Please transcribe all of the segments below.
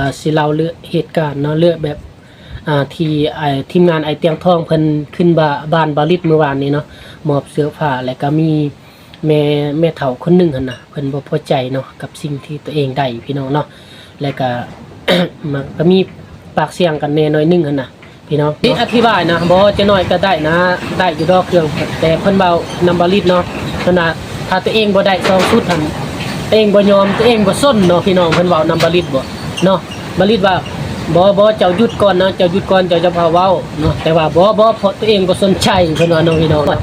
ອ່າ ຊິເລົ່າເລື່ອງເຫດການເນາະ ເລື່ອງແບບ ອ່າ ທີ່ ອ່າ ທີມງານອ້າຍຕຽງທອງເພິ່ນຂຶ້ນບ້າ ບ້ານບ່າວລິດມື້ວານນີ້ເນາະ ມອບເສື້ອຜ້າ ແລ້ວກໍມີແມ່ ແມ່ເຖົ້າຄົນໜຶ່ງຫັ້ນນະ ເພິ່ນບໍ່ພໍໃຈເນາະ ກັບສິ່ງທີ່ຕົວເອງໄດ້ ພີ່ນ້ອງເນາະ ແລ້ວກໍ ມັນກໍມີປາກສຽງກັນແດ່ໜ້ອຍໜຶ່ງຫັ້ນນະ ພີ່ນ້ອງເນາະ. ອະທິບາຍນະ ບໍ່ ຈັກໜ້ອຍກໍໄດ້ນະ ໄດ້ຢູ່ດອກເຄື່ອງ ແຕ່ເພິ່ນເວົ້ານຳບ່າວລິດເນາະ ເພິ່ນວ່າ ຖ້າຕົວເອງບໍ່ໄດ້ສອງຊຸດຫັ້ນ ຕົວເອງບໍ່ຍອມ ຕົວເອງບໍ່ສົນເນາະ ພີ່ນ້ອງ ເພິ່ນເວົ້ານຳບ່າວລິດບໍ່ເນາະ. ບ່າວລິດວ່າ ບໍ່ ບໍ່ ເຈົ້າຢຸດກ່ອນນະ ເຈົ້າຢຸດກ່ອນ ເຈົ້າຢ່າພາເວົ້າເນາະ ແຕ່ວ່າ ບໍ່ ບໍ່ ເພາະຕົວເອງບໍ່ສົນໃຈ ເພິ່ນວ່າເນາະ ພີ່ນ້ອງເນາະ.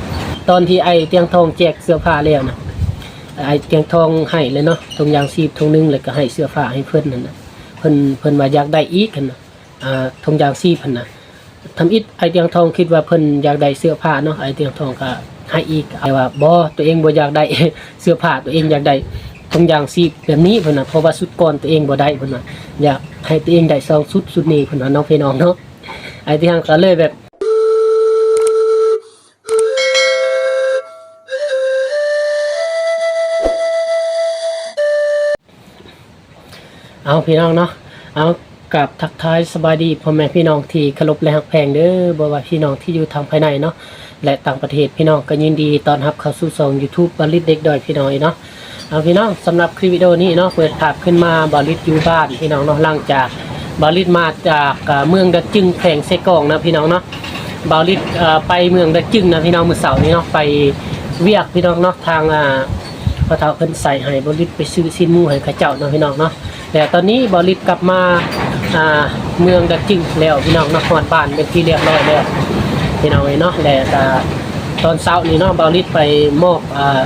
ຕອນທີ່ອ້າຍຕຽງທອງແຈກເສື້ອຜ້າແລ້ວນະ ອ້າຍຕຽງທອງໃຫ້ເລີຍເນາະ ຖົງຢາງຊີບຖົງໜຶ່ງ ແລ້ວກໍໃຫ້ເສື້ອຜ້າໃຫ້ເພິ່ນຫັ້ນນະ ເພິ່ນ ເພິ່ນວ່າຢາກໄດ້ອີກຫັ້ນນະ ອ່າ ຖົງຢາງຊີບຫັ້ນນະ. ທຳອິດອ້າຍຕຽງທອງຄິດວ່າເພິ່ນຢາກໄດ້ເສື້ອຜ້າເນາະ ອ້າຍຕຽງທອງກໍໃຫ້ອີກ ແຕ່ວ່າບໍ່ ຕົວເອງບໍ່ຢາກໄດ້ເສື້ອຜ້າ ຕົວເອງຢາກໄດ້ຖົງຢາງຊີບແບບນີ້ເພິ່ນວ່າ ເພາະວ່າຊຸດກ່ອນຕົວເອງບໍ່ໄດ້ເພິ່ນວ່າ ຢາກໃຫ້ຕົວເອງໄດ້ສອງຊຸດ ຊຸດນີ້ເພິ່ນວ່າເນາະ ພີ່ນ້ອງເນາະ. ອ້າຍຕຽງກໍເລີຍແບບ ເອົາ ພີ່ນ້ອງເນາະ ເອົາ ກາບທັກທາຍສະບາຍດີພໍ່ແມ່ພີ່ນ້ອງທີ່ເຄົາລົບ ແລະ ຮັກແພງເດີ ບໍ່ວ່າພີ່ນ້ອງທີ່ຢູ່ທາງພາຍໃນເນາະ ແລະ ຕ່າງປະເທດ ພີ່ນ້ອງກໍຍິນດີຕ້ອນຮັບເຂົ້າສູ່ຊ່ອງ YouTube ບ່າວລິດເດັກດ້ອຍ ພີ່ນ້ອງເອີຍເນາະ. ເອົາ ພີ່ນ້ອງ ສຳລັບຄລິບວິດີໂອນີ້ເນາະ ເປີດພາບຂຶ້ນມາ ບ່າວລິດຢູ່ບ້ານ ພີ່ນ້ອງເນາະ ຫຼັງຈາກບ່າວລິດມາຈາກ ເອີ ເມືອງດາກຈຶງ ແຂວງເຊກອງນະ ພີ່ນ້ອງເນາະ. ບ່າວລິດ ເອີ ໄປເມືອງດາກຈຶງນະ ພີ່ນ້ອງ ມື້ເຊົ້ານີ້ເນາະ ໄປວຽກ ພີ່ນ້ອງເນາະ ທາງ ອ່າ ພໍ່ເຖົ້າເພິ່ນໃສ່ໃຫ້ບ່າວລິດໄປຊື້ຊີ້ນໝູໃຫ້ເຂົາເຈົ້າເນາະ ພີ່ນ້ອງເນາະ. ແລ້ວຕອນນີ້ບ່າວລິດກັບມາ ອ່າ ເມືອງດາກຈຶງແລ້ວ ພີ່ນ້ອງເນາະ ຮອດບ້ານເປັນທີ່ລຽບຮ້ອຍແລ້ວ ພີ່ນ້ອງເອີຍເນາະ. ແລ້ວກໍຕອນເຊົ້ານີ້ເນາະ ບ່າວລິດໄປມອບ ອ່າ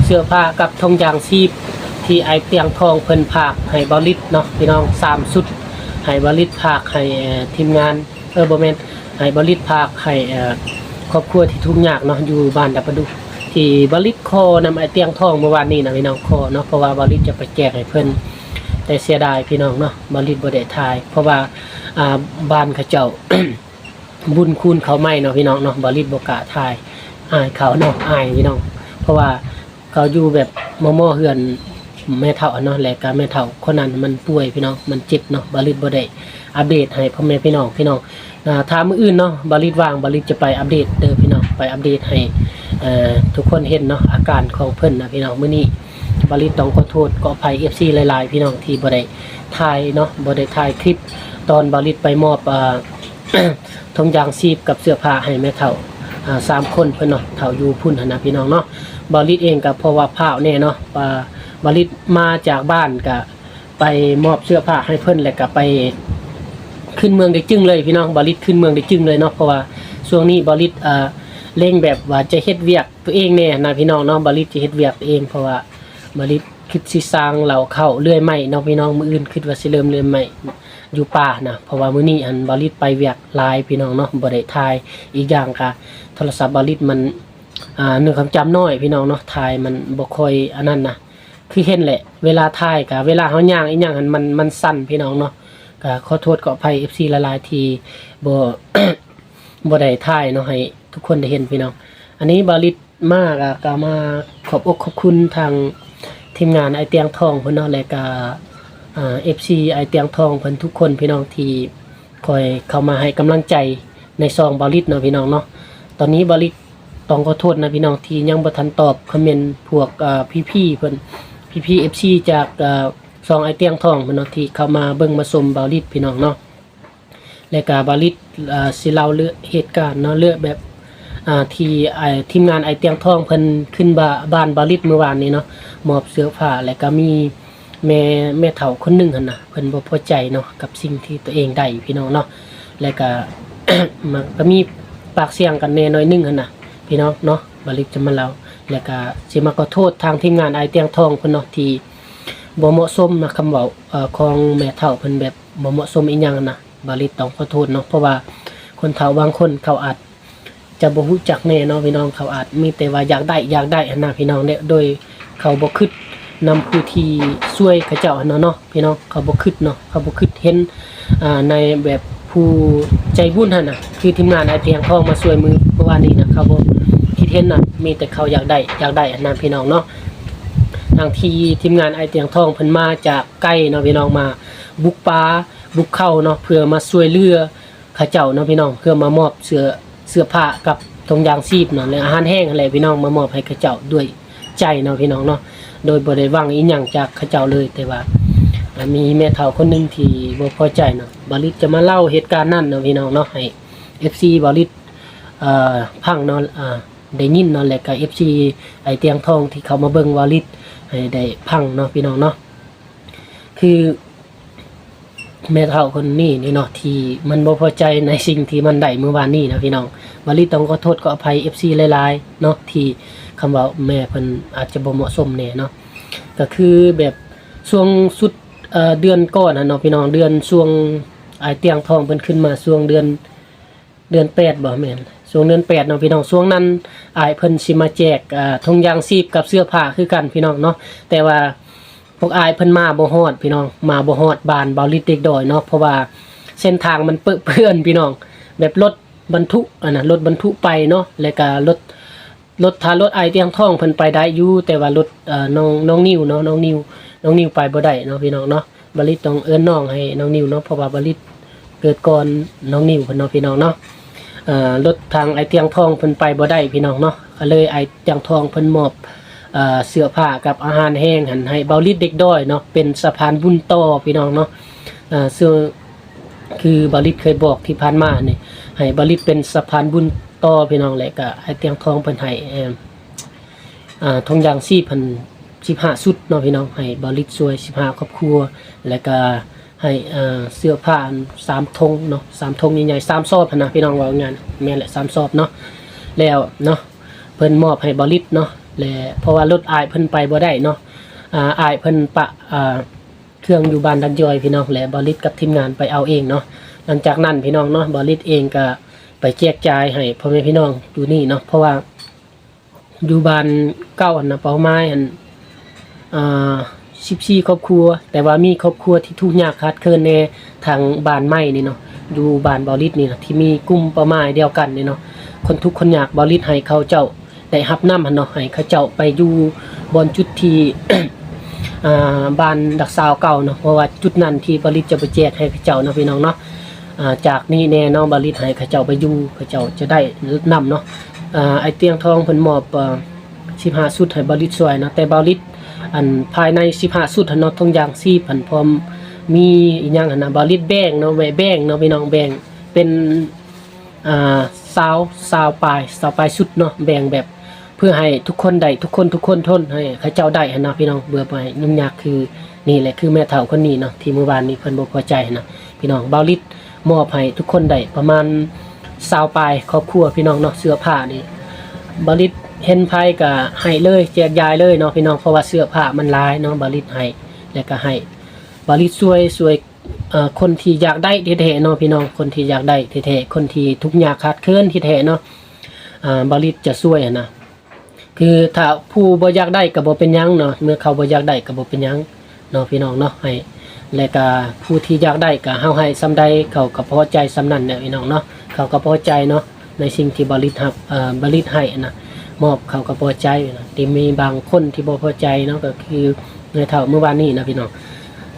ເສື້ອຜ້າກັບຖົງຢາງຊີບ ທີ່ອ້າຍຕຽງທອງເພິ່ນຝາກໃຫ້ບ່າວລິດເນາະ ພີ່ນ້ອງ ສາມຊຸດ ໃຫ້ບ່າວລິດຝາກໃຫ້ ເອີ ທີມງານ ເອີ ບໍ່ແມ່ນ ໃຫ້ບ່າວລິດຝາກໃຫ້ ເອີ ຄອບຄົວທີ່ທຸກຍາກເນາະ ຢູ່ບ້ານດາປະດຸ ທີ່ບ່າວລິດຂໍນຳອ້າຍຕຽງທອງເມື່ອວານນີ້ນະ ພີ່ນ້ອງ ຂໍເນາະ ເພາະວ່າບ່າວລິດຈະໄປແຈກໃຫ້ເພິ່ນ ແຕ່ເສຍດາຍ ພີ່ນ້ອງເນາະ ບ່າວລິດບໍ່ໄດ້ຖ່າຍ ເພາະວ່າ ອ່າ ບ້ານເຂົາເຈົ້າ ບຸນຄູນເຂົ້າໃໝ່ເນາະ ພີ່ນ້ອງເນາະ ບ່າວລິດບໍ່ກ້າຖ່າຍ ອາຍເຂົາເນາະ ອາຍ ພີ່ນ້ອງ ເພາະວ່າ ເຂົາຢູ່ແບບມໍ່ໆ ເຮືອນແມ່ເຖົ້າຫັ້ນເນາະ ແລ້ວກະແມ່ເຖົ້າຄົນນັ້ນມັນປ່ວຍ ພີ່ນ້ອງ ມັນເຈັບເນາະ ບ່າວລິດບໍ່ໄດ້ອັບເດດໃຫ້ພໍ່ແມ່ພີ່ນ້ອງ ພີ່ນ້ອງ. ອ່າ ຖ້າມື້ອື່ນເນາະ ບ່າວລິດວ່າງ ບ່າວລິດຈະໄປອັບເດດເດີ ພີ່ນ້ອງ ໄປອັບເດດໃຫ້ ເອີ ທຸກຄົນເຫັນເນາະ ອາການຂອງເພິ່ນນະ ພີ່ນ້ອງ. ມື້ນີ້ບ່າວລິດຕ້ອງຂໍໂທດຂໍອະໄພ ເອັຟຊີ ຫຼາຍໆ ພີ່ນ້ອງ ທີ່ບໍ່ໄດ້ຖ່າຍເນາະ ບໍ່ໄດ້ຖ່າຍຄລິບຕອນບ່າວລິດໄປມອບ ອ່າ ຖົງຢາງຊີບກັບເສື້ອຜ້າໃຫ້ແມ່ເຖົ້າ ອ່າ ສາມຄົນເພິ່ນເນາະ ເຖົ້າຢູ່ພຸ້ນຫັ້ນນະ ພີ່ນ້ອງເນາະ. ບ່າວລິດເອງກໍເພາະວ່າພ້າວແດ່ເນາະ ວ່າບ່າວລິດມາຈາກບ້ານກໍໄປມອບເສື້ອຜ້າໃຫ້ເພິ່ນ ແລ້ວກໍໄປຂຶ້ນເມືອງດາກຈຶງເລີຍ ພີ່ນ້ອງ. ບ່າວລິດຂຶ້ນເມືອງດາກຈຶງເລີຍເນາະ ເພາະວ່າຊ່ວງນີ້ບ່າວລິດ ອ່າ ເລັ່ງແບບວ່າຈະເຮັດວຽກຕົວເອງແດ່ນະ ພີ່ນ້ອງເນາະ. ບ່າວລິດຈະເຮັດວຽກຕົວເອງ ເພາະວ່າບ່າວລິດຄິດຊິສ້າງເລົ້າເຂົ້າເລື່ອຍໄມ້ເນາະ ພີ່ນ້ອງ. ມື້ອື່ນຄິດວ່າຊິເລີ່ມເລື່ອຍໄມ້ ຢູ່ປ່ານະ ເພາະວ່າມື້ນີ້ຫັ້ນບ່າວລິດໄປວຽກຫຼາຍ ພີ່ນ້ອງເນາະ ບໍ່ໄດ້ຖ່າຍ. ອີກຢ່າງກະໂທລະສັບບ່າວລິດມັນ ອ່າ ໜຶ່ງຄວາມຈຳນ້ອຍ ພີ່ນ້ອງເນາະ ຖ່າຍມັນບໍ່ຄ່ອຍອັນນັ້ນນະ. ຄືເຫັນແຫຼະ ເວລາຖ່າຍກະ ເວລາເຮົາຍ່າງອີ່ຫຍັງຫັ້ນ ມັນ ມັນສັ່ນ ພີ່ນ້ອງເນາະ. ກະຂໍໂທດຂໍອະໄພ ເອັຟຊີ ຫຼາຍໆ ທີ່ບໍ່ ບໍ່ໄດ້ຖ່າຍເນາະ ໃຫ້ທຸກຄົນໄດ້ເຫັນ ພີ່ນ້ອງ. ອັນນີ້ບ່າວລິດ ມາກະ ກະມາຂອບອົກຂອບຄຸນທາງທີມງານອ້າຍຕຽງທອງເພິ່ນເນາະ ແລະກະ ອ່າ ເອັຟຊີ ອ້າຍຕຽງທອງເພິ່ນທຸກຄົນ ພີ່ນ້ອງ ທີ່ຄອຍເຂົ້າມາໃຫ້ກຳລັງໃຈໃນຊ່ອງບ່າວລິດເນາະ ພີ່ນ້ອງເນາະ. ຕອນນີ້ບ່າວລິດຕ້ອງຂໍໂທດນະ ພີ່ນ້ອງ ທີ່ຍັງບໍ່ທັນຕອບຄອມເມັນພວກ ອ່າ ພີ່ໆ ເພິ່ນ ພີ່ໆ ເອັຟຊີ ຈາກ ອ່າ ຊ່ອງອ້າຍຕຽງທອງເພິ່ນເນາະ ທີ່ເຂົ້າມາເບິ່ງມາຊົມບ່າວລິດ ພີ່ນ້ອງເນາະ. ແລ້ວກະບ່າວລິດ ເອີ ຊິເລົ່າເລື່ອງເຫດການເນາະ ເລື່ອງແບບ ອ່າ ທີ່ ອ່າ ທີມງານອ້າຍຕຽງທອງເພິ່ນຂຶ້ນບ້າ ບ້ານບ່າວລິດມື້ວານນີ້ເນາະ ມອບເສື້ອຜ້າ ແລ້ວກະມີແມ່ ແມ່ເຖົ້າຄົນໜຶ່ງຫັ້ນນະ ເພິ່ນບໍ່ພໍໃຈເນາະ ກັບສິ່ງທີ່ຕົວເອງໄດ້ ພີ່ນ້ອງເນາະ. ແລ້ວກະ ມັນກະມີປາກສຽງກັນແດ່ໜ້ອຍໜຶ່ງຫັ້ນນະ ພີ່ນ້ອງເນາະ. ບ່າວລິດຈະມາເລົ່າ ແລ້ວກະຊິມາຂໍໂທດທາງທີມງານອ້າຍຕຽງທອງເພິ່ນເນາະ ທີ່ບໍ່ເໝາະສົມນະ ຄຳເວົ້າ ເອີ ຂອງແມ່ເຖົ້າເພິ່ນ ແບບບໍ່ເໝາະສົມອີ່ຫຍັງຫັ້ນນະ. ບ່າວລິດຕ້ອງຂໍໂທດເນາະ ເພາະວ່າຄົນເຖົ້າບາງຄົນເຂົາອາດຈະບໍ່ຮູ້ຈັກແດ່ເນາະ ພີ່ນ້ອງ. ເຂົາອາດມີແຕ່ວ່າຢາກໄດ້ ຢາກໄດ້ຫັ້ນນະ ພີ່ນ້ອງເດ້ ໂດຍເຂົາບໍ່ຄິດນຳຜູ້ທີ່ຊ່ວຍເຂົາເຈົ້າຫັ້ນນະເນາະ ພີ່ນ້ອງ. ເຂົາບໍ່ຄິດເນາະ ເຂົາບໍ່ຄິດເຫັນ ອ່າ ໃນແບບຜູ້ໃຈບຸນຫັ້ນນະ ຄືທີມງານອ້າຍຕຽງທອງມາຊ່ວຍມື້ ເມື່ອວານນີ້ນະ ເຂົາບໍ່ຄິດເຫັນນະ ມີແຕ່ເຂົາຢາກໄດ້ ຢາກໄດ້ຫັ້ນນະ ພີ່ນ້ອງເນາະ. ທັງທີ່ທີມງານອ້າຍຕຽງທອງເພິ່ນມາຈາກໄກເນາະພີ່ນ້ອງ ມາບຸກປ່າບຸກເຂົາເນາະ ເພື່ອມາຊ່ວຍເຫຼືອເຂົາເຈົ້າເນາະພີ່ນ້ອງ ເພື່ອມາມອບເສື້ອ ເສື້ອຜ້າກັບຖົງຢາງຊີບເນາະ ແລະອາຫານແຫ້ງຫັ້ນແຫຼະພີ່ນ້ອງ ມາມອບໃຫ້ເຂົາເຈົ້າດ້ວຍໃຈເນາະພີ່ນ້ອງເນາະ ໂດຍບໍ່ໄດ້ຫວັງອີ່ຫຍັງຈາກເຂົາເຈົ້າເລີຍ. ແຕ່ວ່າມີແມ່ເຖົ້າຄົນໜຶ່ງທີ່ບໍ່ພໍໃຈເນາະ ບ່າວລິດຈະມາເລົ່າເຫດການນັ້ນເນາະພີ່ນ້ອງເນາະ ໃຫ້ເອັຟຊີບ່າວລິດ ເອີ ຟັງເນາະ ເອີ ໄດ້ຍິນເນາະ ແລະກະເອັຟຊີອ້າຍຕຽງທອງທີ່ເຂົ້າມາເບິ່ງບ່າວລິດໃຫ້ໄດ້ຟັງເນາະພີ່ນ້ອງເນາະ. ຄືແມ່ເຖົ້າຄົນນີ້ນີ້ເນາະ ທີ່ມັນບໍ່ພໍໃຈໃນສິ່ງທີ່ມັນໄດ້ມື້ວານນີ້ນະພີ່ນ້ອງ ບ່າວລິດຕ້ອງຂໍໂທດຂໍອະໄພເອັຟຊີຫຼາຍໆເນາະ ທີ່ຄຳເວົ້າແມ່ເພິ່ນອາດຈະບໍ່ເໝາະສົມແດ່ເນາະ. ກະຄືແບບຊ່ວງສຸດ ເອີ ເດືອນກ່ອນຫັ້ນເນາະພີ່ນ້ອງ ເດືອນຊ່ວງອ້າຍຕຽງທອງເພິ່ນຂຶ້ນມາ ຊ່ວງເດືອນ ເດືອນແປດບໍ່ ແມ່ນ ຊ່ວງເດືອນແປດເນາະພີ່ນ້ອງ ຊ່ວງນັ້ນອ້າຍເພິ່ນຊິມາແຈກ ເອີ ຖົງຢາງຊີບກັບເສື້ອຜ້າຄືກັນພີ່ນ້ອງເນາະ ແຕ່ວ່າພວກອ້າຍເພິ່ນມາບໍ່ຮອດພີ່ນ້ອງ ມາບໍ່ຮອດບ້ານບ່າວລິດເດັກດອຍເນາະ ເພາະວ່າເສັ້ນທາງມັນເປິເປື້ອນພີ່ນ້ອງ ແບບລົດບັນທຸ ອັນນະ ລົດບັນທຸໄປເນາະ ແລະກະລົດ ລົດ ຖ້າລົດອ້າຍຕຽງທອງເພິ່ນໄປໄດ້ຢູ່ ແຕ່ວ່າລົດ ເອີ ນ້ອງ ນ້ອງນິວເນາະ ນ້ອງນິວ ນ້ອງນິວໄປບໍ່ໄດ້ເນາະພີ່ນ້ອງເນາະ. ບ່າວລິດຕ້ອງເອີ້ນນ້ອງໃຫ້ນ້ອງນິວເນາະ ເພາະວ່າບ່າວລິດເກີດກ່ອນນ້ອງນິວເພິ່ນເນາະພີ່ນ້ອງເນາະ. ເອີ ລົດທາງອ້າຍຕຽງທອງເພິ່ນໄປບໍ່ໄດ້ພີ່ນ້ອງເນາະ ກະເລີຍອ້າຍຕຽງທອງເພິ່ນມອບ ເອີ ເສື້ອຜ້າກັບອາຫານແຫ້ງຫັ້ນໃຫ້ບ່າວລິດເດັກດອຍເນາະ ເປັນສະພານບຸນຕໍ່ພີ່ນ້ອງເນາະ. ເອີ ເຊິ່ງຄືບ່າວລິດເຄີຍບອກທີ່ຜ່ານມານີ້ ໃຫ້ບ່າວລິດເປັນສະພານບຸນຕໍ່ພີ່ນ້ອງ ແລະກະອ້າຍຕຽງທອງເພິ່ນໃຫ້ ເອີ ອ່າ ຖົງຢາງຊີບຫັ້ນສິບຫ້າຊຸດເນາະພີ່ນ້ອງ ໃຫ້ບ່າວລິດຊ່ວຍສິບຫ້າຄອບຄົວ ແລ້ວກະໃຫ້ ເອີ ເສື້ອຜ້າອັນສາມຖົງເນາະ ສາມຖົງໃຫຍ່ໆ ສາມຊອບຫັ້ນນະພີ່ນ້ອງ ເວົ້າງ່າຍແມ່ນແຫຼະ ສາມຊອບເນາະ. ແລ້ວເນາະ ເພິ່ນມອບໃຫ້ບ່າວລິດເນາະ ແລະເພາະວ່າລົດອ້າຍເພິ່ນໄປບໍ່ໄດ້ເນາະ ອາ ອ້າຍເພິ່ນປະ ອາ ເຄື່ອງຢູ່ບ້ານດັກຢອຍພີ່ນ້ອງ ແລະບ່າວລິດກັບທີມງານໄປເອົາເອງເນາະ. ຫຼັງຈາກນັ້ນພີ່ນ້ອງເນາະ ບ່າວລິດເອງກະໄປແຈກຈ່າຍໃຫ້ພໍ່ແມ່ພີ່ນ້ອງຢູ່ນີ້ເນາະ ເພາະວ່າ ຢູ່ບ້ານເກົ່າຫັ້ນນະ ເປົ້າໝາຍຫັ້ນ ອ່າ ສິບສີ່ຄອບຄົວ ແຕ່ວ່າມີຄອບຄົວທີ່ທຸກຍາກຂາດເຂີນແດ່ ທາງບ້ານໃໝ່ນີ້ເນາະ ຢູ່ບ້ານບ່າວລິດນີ້ນະ ທີ່ມີກຸ່ມເປົ້າໝາຍດຽວກັນນີ້ເນາະ ຄົນທຸກຄົນຍາກ ບ່າວລິດໃຫ້ເຂົາເຈົ້າໄດ້ຮັບນຳຫັ້ນເນາະ ໃຫ້ເຂົາເຈົ້າໄປຢູ່ບ່ອນຈຸດທີ່ ອ່າ ບ້ານດັກຊາວເກົ່າເນາະ ເພາະວ່າຈຸດນັ້ນທີ່ບ່າວລິດຈະໄປແຈກໃຫ້ເຂົາເຈົ້າເນາະ ພີ່ນ້ອງເນາະ. ອ່າ ຈາກນີ້ແນ່ເນາະ ບ່າວລິດໃຫ້ເຂົາເຈົ້າໄປຢູ່ ເຂົາເຈົ້າຈະໄດ້ນຳເນາະ. ອ່າ ອ້າຍຕຽງທອງເພິ່ນມອບ ເອີ ສິບຫ້າຊຸດໃຫ້ບ່າວລິດຊ່ວຍເນາະ ແຕ່ບ່າວລິດ ອັນ ພາຍໃນສິບຫ້າຊຸດຫັ້ນເນາະ ຖົງຢາງຊີບຫັ້ນ ພ້ອມມີອີ່ຫຍັງຫັ້ນນະ ບ່າວລິດແບ່ງເນາະ ແບ່ງເນາະ ພີ່ນ້ອງ ແບ່ງເປັນ ອ່າ ຊາວ ຊາວປາຍ ຊາວປາຍຊຸດເນາະ ແບ່ງແບບ ເພື່ອໃຫ້ທຸກຄົນໄດ້ ທຸກຄົນ ທຸກຄົນທົນ ໃຫ້ເຂົາເຈົ້າໄດ້ຫັ້ນນະພີ່ນ້ອງ ເພື່ອບໍ່ໃຫ້ຫຍຸ້ງຍາກ. ຄືນີ້ແຫຼະ ຄືແມ່ເຖົ້າຄົນນີ້ເນາະ ທີ່ມື້ວານນີ້ເພິ່ນບໍ່ພໍໃຈຫັ້ນນະພີ່ນ້ອງ ບ່າວລິດມອບໃຫ້ທຸກຄົນໄດ້ປະມານຊາວປາຍຄອບຄົວພີ່ນ້ອງເນາະ. ເສື້ອຜ້ານີ້ບ່າວລິດເຫັນໃຜກະໃຫ້ເລີຍ ແຈກຢາຍເລີຍເນາະພີ່ນ້ອງ ເພາະວ່າເສື້ອຜ້າມັນຫຼາຍເນາະ ບ່າວລິດໃຫ້ ແລ້ວກະໃຫ້ບ່າວລິດຊ່ວຍ ຊ່ວຍ ເອີ ຄົນທີ່ຢາກໄດ້ແທ້ໆເນາະພີ່ນ້ອງ ຄົນທີ່ຢາກໄດ້ແທ້ໆ ຄົນທີ່ທຸກຍາກຂາດເຂີນແທ້ໆເນາະ ອ່າ ບ່າວລິດຈະຊ່ວຍຫັ້ນນະ. ຄືຖ້າຜູ້ບໍ່ຢາກໄດ້ກະບໍ່ເປັນຫຍັງເນາະ ເມື່ອເຂົາບໍ່ຢາກໄດ້ກະບໍ່ເປັນຫຍັງເນາະ ພີ່ນ້ອງເນາະ ໃຫ້ ແລະກະຜູ້ທີ່ຢາກໄດ້ກະເຮົາໃຫ້ສ່ຳໃດ ເຂົາກະພໍໃຈສ່ຳນັ້ນແຫຼະ ພີ່ນ້ອງເນາະ ເຂົາກະພໍໃຈເນາະ ໃນສິ່ງທີ່ບ່າວລິດຮັບ ເອີ ບ່າວລິດໃຫ້ນະ ມອບເຂົາກະພໍໃຈນະ. ທີ່ມີບາງຄົນທີ່ບໍ່ພໍໃຈເນາະ ກະຄືແມ່ເຖົ້າມື້ວານນີ້ນະ ພີ່ນ້ອງ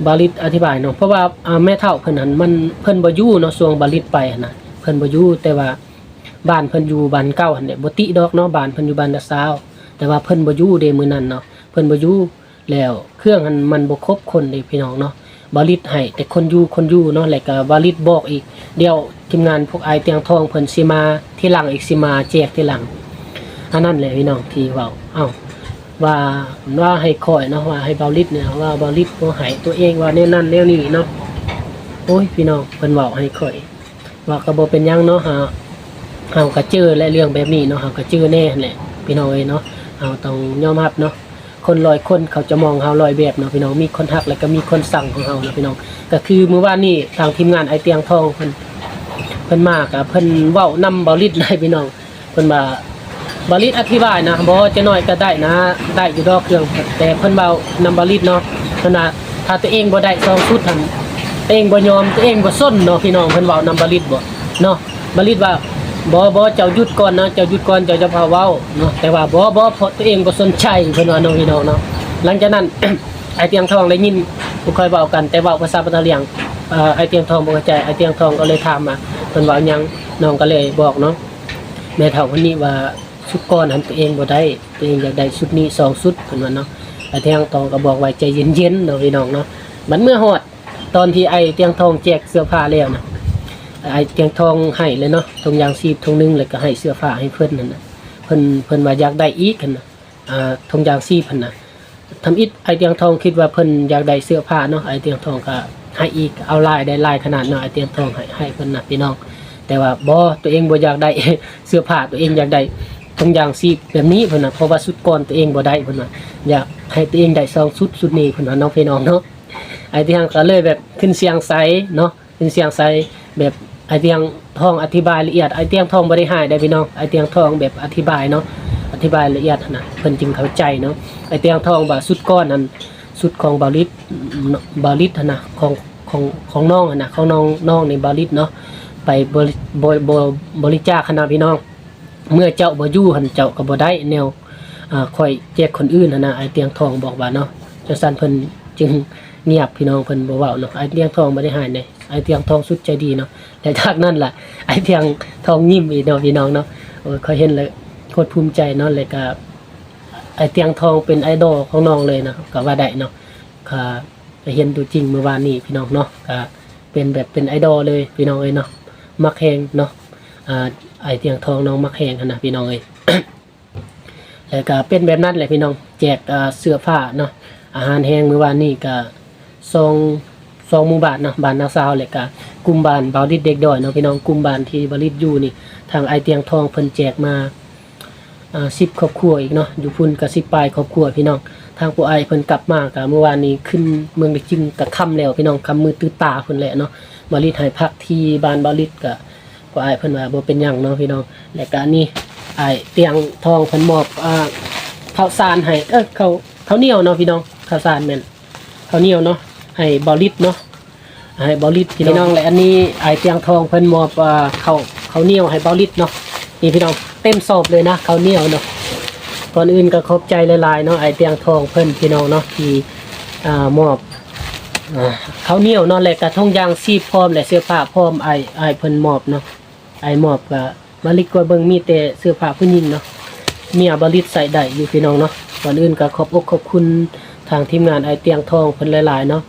ບ່າວລິດອະທິບາຍເນາະ ເພາະວ່າ ອາ ແມ່ເຖົ້າເພິ່ນຫັ້ນ ມັນ ເພິ່ນບໍ່ຢູ່ເນາະ ຊ່ວງບ່າວລິດໄປຫັ້ນນະ ເພິ່ນບໍ່ຢູ່ ແຕ່ວ່າ ບ້ານເພິ່ນຢູ່ບ້ານເກົ່າຫັ້ນແຫຼະ ບໍ່ຕິດອກເນາະ ບ້ານເພິ່ນຢູ່ບ້ານດາຊາວ ແຕ່ວ່າເພິ່ນບໍ່ຢູ່ເດ້ມື້ນັ້ນເນາະ ເພິ່ນບໍ່ຢູ່ ແລ້ວເຄື່ອງຫັ້ນມັນບໍ່ຄົບຄົນເດ້ພີ່ນ້ອງເນາະ. ບ່າວລິດໃຫ້ແຕ່ຄົນຢູ່ ຄົນຢູ່ເນາະ ແລ້ວກະບ່າວລິດບອກອີກ ດຽວທີມງານພວກອ້າຍຕຽງທອງເພິ່ນຊິມາທີຫຼັງອີກ ຊິມາແຈກທີຫຼັງ. ອັນນັ້ນແຫຼະພີ່ນ້ອງທີ່ເວົ້າ ເອົ້າ ວ່າ ວ່າໃຫ້ຂ້ອຍເນາະ ວ່າໃຫ້ບ່າວລິດນີ້ ວ່າບ່າວລິດບໍ່ໃຫ້ ຕົວເອງວ່າແນວນັ້ນແນວນີ້ເນາະ. ໂອ້ຍ ພີ່ນ້ອງ ເພິ່ນເວົ້າໃຫ້ຂ້ອຍ ວ່າກະບໍ່ເປັນຫຍັງເນາະ ເຮົາ ເຮົາກະເຈີແຫຼະ ເລື່ອງແບບນີ້ເນາະ ເຮົາກະເຈີແນ່ຫັ້ນແຫຼະ ພີ່ນ້ອງເອີຍເນາະ. ເຮົາຕ້ອງຍອມຮັບເນາະ ຄົນຮ້ອຍຄົນເຂົາຈະມອງເຮົາຮ້ອຍແບບເນາະ ພີ່ນ້ອງ ມີຄົນຮັກ ແລະກະມີຄົນຊັງຂອງເຮົາເນາະ ພີ່ນ້ອງ. ກະຄືມື້ວານນີ້ທາງທີມງານອ້າຍຕຽງທອງເພິ່ນ ເພິ່ນມາກະເພິ່ນເວົ້ານຳບ່າວລິດຫຼາຍ ພີ່ນ້ອງ ເພິ່ນວ່າ ບ່າວລິດອະທິບາຍນະ ບໍ່ ຈັກໜ້ອຍກະໄດ້ນະ ໄດ້ຢູ່ດອກເຄື່ອງ ແຕ່ເພິ່ນເວົ້ານຳບ່າວລິດເນາະ ເພິ່ນວ່າ ຖ້າຕົວເອງບໍ່ໄດ້ສອງຊຸດຫັ້ນ ຕົວເອງບໍ່ຍອມ ຕົວເອງບໍ່ສົນເນາະ ພີ່ນ້ອງ ເພິ່ນເວົ້ານຳບ່າວລິດບໍ ເນາະ. ບ່າວລິດວ່າ ບໍ່ ບໍ່ ເຈົ້າຢຸດກ່ອນນະ ເຈົ້າຢຸດກ່ອນ ເຈົ້າຢ່າພາເວົ້າເນາະ ແຕ່ວ່າ ບໍ່ ບໍ່ ເພາະຕົວເອງບໍ່ສົນໃຈ ເພິ່ນວ່າເນາະ ພີ່ນ້ອງເນາະ. ຫຼັງຈາກນັ້ນ ອ້າຍຕຽງທອງໄດ້ຍິນພວກຂ້ອຍເວົ້າກັນ ແຕ່ເວົ້າພາສາປາກກະຫຼ່ຽງ. ເອີ ອ້າຍຕຽງທອງບໍ່ເຂົ້າໃຈ, ອ້າຍຕຽງທອງກໍເລີຍຖາມວ່າເພິ່ນເວົ້າຫຍັງ, ນ້ອງກໍເລີຍບອກເນາະ ແມ່ເຖົ້າຄົນນີ້ວ່າ ຊຸດກ່ອນຫັ້ນຕົວເອງບໍ່ໄດ້, ຕົວເອງຢາກໄດ້ຊຸດນີ້ສອງຊຸດ ເພິ່ນວ່າເນາະ. ອ້າຍຕຽງທອງກໍບອກວ່າໃຈເຢັນໆເນາະ ພີ່ນ້ອງເນາະ. ບັດເມື່ອຮອດຕອນທີ່ອ້າຍຕຽງທອງແຈກເສື້ອຜ້າແລ້ວນະ ອ້າຍຕຽງທອງໃຫ້ເລີຍເນາະ ຖົງຢາງຊີບຖົງໜຶ່ງ ແລ້ວກໍໃຫ້ເສື້ອຜ້າໃຫ້ເພິ່ນຫັ້ນນະ. ເພິ່ນ ເພິ່ນວ່າຢາກໄດ້ອີກຫັ້ນນະ ອ່າ ຖົງຢາງຊີບຫັ້ນນະ. ທຳອິດອ້າຍຕຽງທອງຄິດວ່າເພິ່ນຢາກໄດ້ເສື້ອຜ້າເນາະ, ອ້າຍຕຽງທອງກໍໃຫ້ອີກ ເອົາຫຼາຍໄດ້ຫຼາຍຂະໜາດເນາະ, ອ້າຍຕຽງທອງໃຫ້ ໃຫ້ເພິ່ນນະ ພີ່ນ້ອງ. ແຕ່ວ່າບໍ່ ຕົວເອງບໍ່ຢາກໄດ້ເສື້ອຜ້າ, ຕົວເອງຢາກໄດ້ຖົງຢາງຊີບແບບນີ້ເພິ່ນນະ, ເພາະວ່າຊຸດກ່ອນຕົວເອງບໍ່ໄດ້ເພິ່ນວ່າ ຢາກໃຫ້ຕົວເອງໄດ້ສອງຊຸດ ຊຸດນີ້ເພິ່ນວ່າເນາະ ພີ່ນ້ອງເນາະ. ອ້າຍຕຽງກໍເລີຍແບບຂຶ້ນສຽງໃສ່ເນາະ ເປັນສຽງໃສ ແບບອ້າຍຕຽງທອງອະທິບາຍລະອຽດ. ອ້າຍຕຽງທອງບໍ່ໄດ້ຮ້າຍເດ້ພີ່ນ້ອງ, ອ້າຍຕຽງທອງແບບອະທິບາຍເນາະ ອະທິບາຍລະອຽດຫັ້ນນະ ເພິ່ນຈຶ່ງເຂົ້າໃຈເນາະ. ອ້າຍຕຽງທອງວ່າຊຸດກ່ອນຫັ້ນ ຊຸດຂອງບ່າວລິດ ບ່າວລິດຫັ້ນນະ ຂອງ ຂອງ ຂອງນ້ອງຫັ້ນນະ ຂອງນ້ອງ ນ້ອງນີ້ບ່າວລິດເນາະ ໄປບໍລິ ບໍ ບໍ ບໍລິຈາກຫັ້ນນະ ພີ່ນ້ອງ. ເມື່ອເຈົ້າບໍ່ຢູ່ຫັ້ນ ເຈົ້າກໍບໍ່ໄດ້ແນວ ອ່າ ຂ້ອຍແຈກຄົນອື່ນຫັ້ນນະ ອ້າຍຕຽງທອງບອກວ່າເນາະ. ຈັ່ງຊັ້ນເພິ່ນຈຶ່ງງຽບ ພີ່ນ້ອງ, ເພິ່ນບໍ່ເວົ້າເນາະ. ອ້າຍຕຽງທອງບໍ່ໄດ້ຮ້າຍເດ້, ອ້າຍຕຽງທອງສຸດໃຈດີເນາະ. ແລະຈາກນັ້ນລະ ອ້າຍຕຽງທອງຍິ້ມອີກເນາະ ພີ່ນ້ອງເນາະ. ໂອ້ຍ ຂ້ອຍເຫັນແລ້ວໂຄດພູມໃຈເນາະ, ແລະກະອ້າຍຕຽງທອງເປັນໄອດອລຂອງນ້ອງເລີຍນະ ກໍວ່າໄດ້ເນາະ. ກະໄດ້ເຫັນຕົວຈິງມື້ວານນີ້ ພີ່ນ້ອງເນາະ, ກະເປັນແບບເປັນໄອດອລເລີຍ ພີ່ນ້ອງເອີຍເນາະ. ມັກແຮງເນາະ ອາ ອ້າຍຕຽງທອງ ນ້ອງມັກແຮງຫັ້ນນະ ພີ່ນ້ອງເອີຍ. ແລ້ວກະເປັນແບບນັ້ນແຫຼະພີ່ນ້ອງ, ແຈກ ອ່າ ເສື້ອຜ້າເນາະ ອາຫານແຮງມື້ວານນີ້ກະສອງ ສອງໝູ່ບ້ານເນາະ, ບ້ານນາຊາວ ແລ້ວກະກຸ່ມບ້ານບ່າວລິດເດັກດອຍເນາະ ພີ່ນ້ອງ. ກຸ່ມບ້ານທີ່ບ່າວລິດຢູ່ນີ້ ທາງອ້າຍຕຽງທອງເພິ່ນແຈກມາ ອ່າ ສິບຄອບຄົວອີກເນາະ, ຢູ່ພຸ້ນກະສິບປາຍຄອບຄົວ ພີ່ນ້ອງ. ທາງຜູ້ອ້າຍເພິ່ນກັບມາກະມື້ວານນີ້ຂຶ້ນເມືອງເດັກຈິງກະຄ່ຳແລ້ວ ພີ່ນ້ອງ, ຄ່ຳມືຕື່ນຕາພຸ້ນແຫຼະເນາະ. ບ່າວລິດໃຫ້ພັກທີ່ບ້ານບ່າວລິດກະ ພໍ່ອ້າຍເພິ່ນວ່າບໍ່ເປັນຫຍັງເນາະ ພີ່ນ້ອງ. ແລະກະອັນນີ້ອ້າຍຕຽງທອງເພິ່ນມອບ ອ່າ ເຂົ້າສານໃຫ້ ເອີ ເຂົ້າ ເຂົ້າໜຽວເນາະ ພີ່ນ້ອງ, ເຂົ້າສານແມ່ນເຂົ້າໜຽວເນາະ ໃຫ້ບ່າວລິດເນາະ, ໃຫ້ບ່າວລິດ ພີ່ນ້ອງ. ແລະອັນນີ້ອ້າຍຕຽງທອງເພິ່ນມອບ ອ່າ ເຂົ້າ ເຂົ້າໜຽວໃຫ້ບ່າວລິດເນາະ. ນີ້ ພີ່ນ້ອງ ເຕັມສອບເລີຍນະ ເຂົ້າໜຽວເນາະ. ກ່ອນອື່ນກໍຂອບໃຈຫຼາຍໆເນາະ ອ້າຍຕຽງທອງເພິ່ນ ພີ່ນ້ອງເນາະ ທີ່ ອ່າ ມອບ ອ່າ ເຂົ້າໜຽວເນາະ ແລະກະຖົງຢາງຊີບພ້ອມ ແລະເສື້ອຜ້າພ້ອມ ອ້າຍ ອ້າຍເພິ່ນມອບເນາະ. ອ້າຍມອບກະ ມາລິກວດເບິ່ງມີແຕ່ເສື້ອຜ້າຜູ້ຍິງເນາະ, ເມຍບ່າວລິດໃສ່ໄດ້ຢູ່ ພີ່ນ້ອງເນາະ. ກ່ອນອື່ນກະຂອບອົກຂອບຄຸນທາງທີມງານອ້າຍຕຽງທອງເພິ່ນຫຼາຍໆເນາະ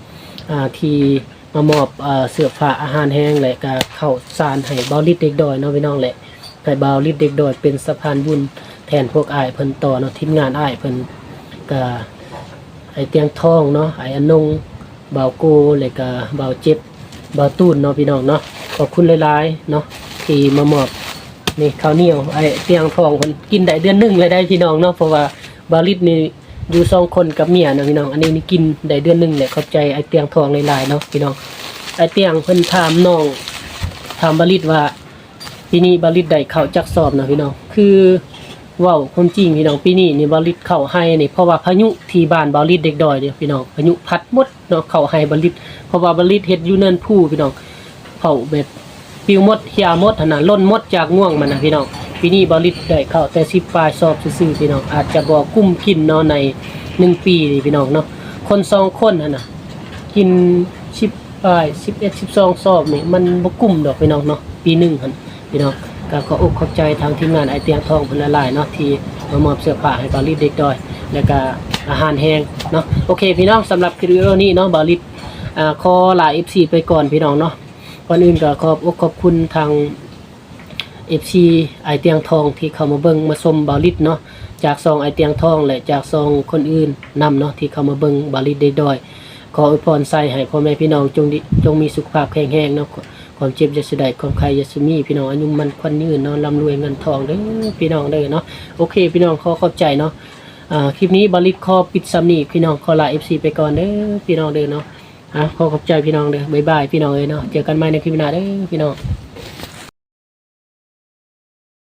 ອ່າ ທີ່ມາມອບ ເອີ ເສື້ອຜ້າ ອາຫານແຮງ ແລະກະເຂົ້າສານໃຫ້ບ່າວລິດເດັກດອຍເນາະ ພີ່ນ້ອງ. ແລະໃຫ້ບ່າວລິດເດັກດອຍເປັນສະພານບຸນແທນພວກອ້າຍເພິ່ນຕໍ່ເນາະ, ທີມງານອ້າຍເພິ່ນ ກະອ້າຍຕຽງທອງເນາະ, ອ້າຍອານົງ, ບ່າວໂກ ແລະກະບ່າວເຈັບ, ບ່າວຕູນເນາະ ພີ່ນ້ອງເນາະ. ຂອບຄຸນຫຼາຍໆເນາະ ທີ່ມາມອບ ນີ້ເຂົ້າໜຽວ ອ້າຍຕຽງທອງເພິ່ນກິນໄດ້ເດືອນໜຶ່ງແລ້ວໄດ໋ ພີ່ນ້ອງເນາະ, ເພາະວ່າບ່າວລິດນີ້ຢູ່ສອງຄົນກັບເມຍເນາະ ພີ່ນ້ອງ. ອັນນີ້ນີ້ກິນໄດ້ເດືອນໜຶ່ງແຫຼະ, ຂອບໃຈອ້າຍຕຽງທອງຫຼາຍໆເນາະ ພີ່ນ້ອງ. ອ້າຍຕຽງເພິ່ນຖາມນ້ອງ ຖາມບ່າວລິດວ່າ ປີນີ້ບ່າວລິດໄດ້ເຂົ້າຈັກສອບນະ ພີ່ນ້ອງ. ຄືເວົ້າຄວາມຈິງ ພີ່ນ້ອງ, ປີນີ້ນີ້ບ່າວລິດເຂົ້າໄຮ່ນີ້ ເພາະວ່າພາຍຸທີ່ບ້ານບ່າວລິດເດັກດອຍເດ້ ພີ່ນ້ອງ, ພາຍຸພັດໝົດເນາະ ເຂົ້າໄຮ່ບ່າວລິດ, ເພາະວ່າບ່າວລິດເຮັດຢູ່ເນີນພູ ພີ່ນ້ອງ, ເຂົ້າແບບປິວໝົດ ເຫ່ຍໝົດຫັ້ນນະ, ຫຼົ່ນໝົດຈາກງວງມັນນະ ພີ່ນ້ອງ. ປີນີ້ບ່າວລິດໄດ້ເຂົ້າແຕ່ສິບປາຍສອບຊື່ໆ ພີ່ນ້ອງ, ອາດຈະບໍ່ກຸ້ມກິນເນາະ ໃນໜຶ່ງປີນີ້ ພີ່ນ້ອງເນາະ. ຄົນສອງຄົນຫັ້ນນະ ກິນສິບປາຍ ສິບເອັດ ສິບສອງສອບນີ້ ມັນບໍ່ກຸ້ມດອກ ພີ່ນ້ອງເນາະ ປີໜຶ່ງຫັ້ນ ພີ່ນ້ອງ. ກໍຂໍອົກຂອບໃຈທາງທີມງານອ້າຍຕຽງທອງເພິ່ນຫຼາຍໆເນາະ ທີ່ມາມອບເສື້ອຜ້າໃຫ້ບ່າວລິດເດັກດອຍ ແລ້ວກໍອາຫານແຮງເນາະ. ໂອເຄ ພີ່ນ້ອງ, ສຳລັບຄລິບວິດີໂອນີ້ເນາະ ບ່າວລິດ ອ່າ ຂໍລາເອັຟຊີໄປກ່ອນ ພີ່ນ້ອງເນາະ. ກ່ອນອື່ນກໍຂອບອົກຂອບຄຸນທາງ ເອັຟຊີ ອ້າຍຕຽງທອງທີ່ເຂົ້າມາເບິ່ງມາຊົມບ່າວລິດເນາະ, ຈາກຊ່ອງອ້າຍຕຽງທອງ ແລະ ຈາກຊ່ອງຄົນອື່ນນຳເນາະ ທີ່ເຂົ້າມາເບິ່ງບ່າວລິດເດັກດອຍ. ຂໍອວຍພອນໃສ່ໃຫ້ພໍ່ແມ່ພີ່ນ້ອງຈົ່ງດີ ຈົ່ງມີສຸຂະພາບແຂງແຮງເນາະ, ຄວາມເຈັບຢ່າຊິໄດ້ ຄວາມໄຂ້ຢ່າຊິມີ, ພີ່ນ້ອງອາຍຸໝັ້ນຂວັນຍືນເນາະ, ລ່ຳລວຍເງິນທອງເດີ ພີ່ນ້ອງເດີເນາະ. ໂອເຄ ພີ່ນ້ອງ ຂໍຂອບໃຈເນາະ. ອ່າ ຄລິບນີ້ບ່າວລິດຂໍປິດສ່ຳນີ້ ພີ່ນ້ອງ, ຂໍລາເອັຟຊີໄປກ່ອນເດີ ພີ່ນ້ອງເດີເນາະ. ອ່າ ຂໍຂອບໃຈ ພີ່ນ້ອງເດີ, ບາຍບາຍ ພີ່ນ້ອງເອີຍເນາະ, ເຈີກັນໃໝ່ໃນຄລິບໜ້າເດີ ພີ່ນ້ອງ.